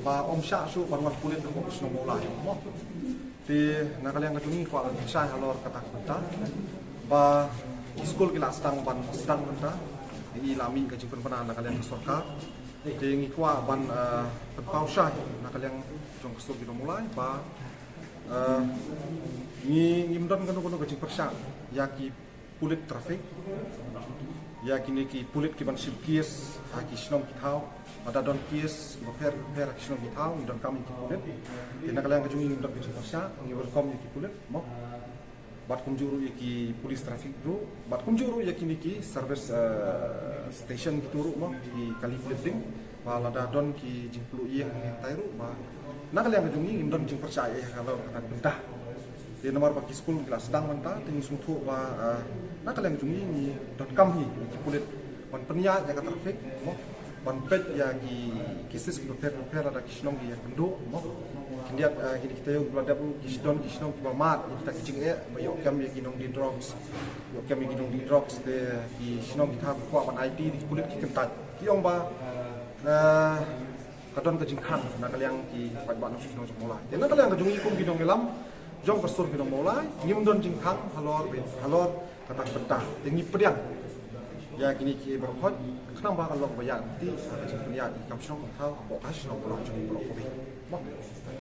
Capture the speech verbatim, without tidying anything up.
Ym shah shuh ban wan pulit hapoh ka shnong Mawlai mo. Te na ka liang ka jong ngi kwah ban pynshai halor kata ka bynta ba ki skul ki la sdang ban sdang bynta. Ngi la mih ka jingpynbna na ka liang ka sorkar. Te ngi kwah ban pynpaw shai na ka liang jong ka sur ki nong Mawlai ba ngi ngim don kano kano ka jingpyrshah ïa ki pulit traffic, ïa kine ki pulit ki ban shim case ha ki shnong ki thaw. Lada don case kiba pher pher ha ki shnong ki thaw, ngi donkam ïa ki pulit. Te na ka liang ka jong ngi ngim don ka jingpyrshah, ngi welcome ïa ki pulit mo. Bad kumjuh ruh ïa ki police traffic ruh, bad kumjuh ruh ïa kine ki service station kito ruh mo, ki kali pulit ding. Ba lada don ki jingpluh ïing hangtai ruh ba na ka liang ka jong ngi ngim don jingpyrshah ïa ka lor kata ka bynta. Te namar ba ki skul ki la sdang mynta te ngi sngewthuh ba na ka liang ka jong ngi ngi donkam hi ki pulit ban pynïaid ïa ka traffic mo, ban peit ïa ki cases kiba pher pher lada ki shnong ki ïakynduh mo. Khyndiat kine ki taïew kiba la dep ruh ki don ki shnong kiba mad ïa kita ki jingeh ba ïoh kem ïa ki nongdie drugs, ïoh kem ïa ki nongdie drugs. Te ki shnong ki thaw ki kwah ban aiti, te ki pulit ki kyntait, ki ong ba ka don ka jingkhang na ka liang ki paidbah nongshong shnong jong Mawlai. Te na ka liang ka jong ngi kum ki nongïalam jong ka sur ki nong Mawlai ngim don jingkhang halor halor kata ka bynta. Te ngi pdiang ïa kine ki baroh khoit khnang ba ka long ba ïaid lynti ha ka jingpynïaid ki kam shnong kam thaw hapoh ka shnong Mawlai jong ngi baroh kawei.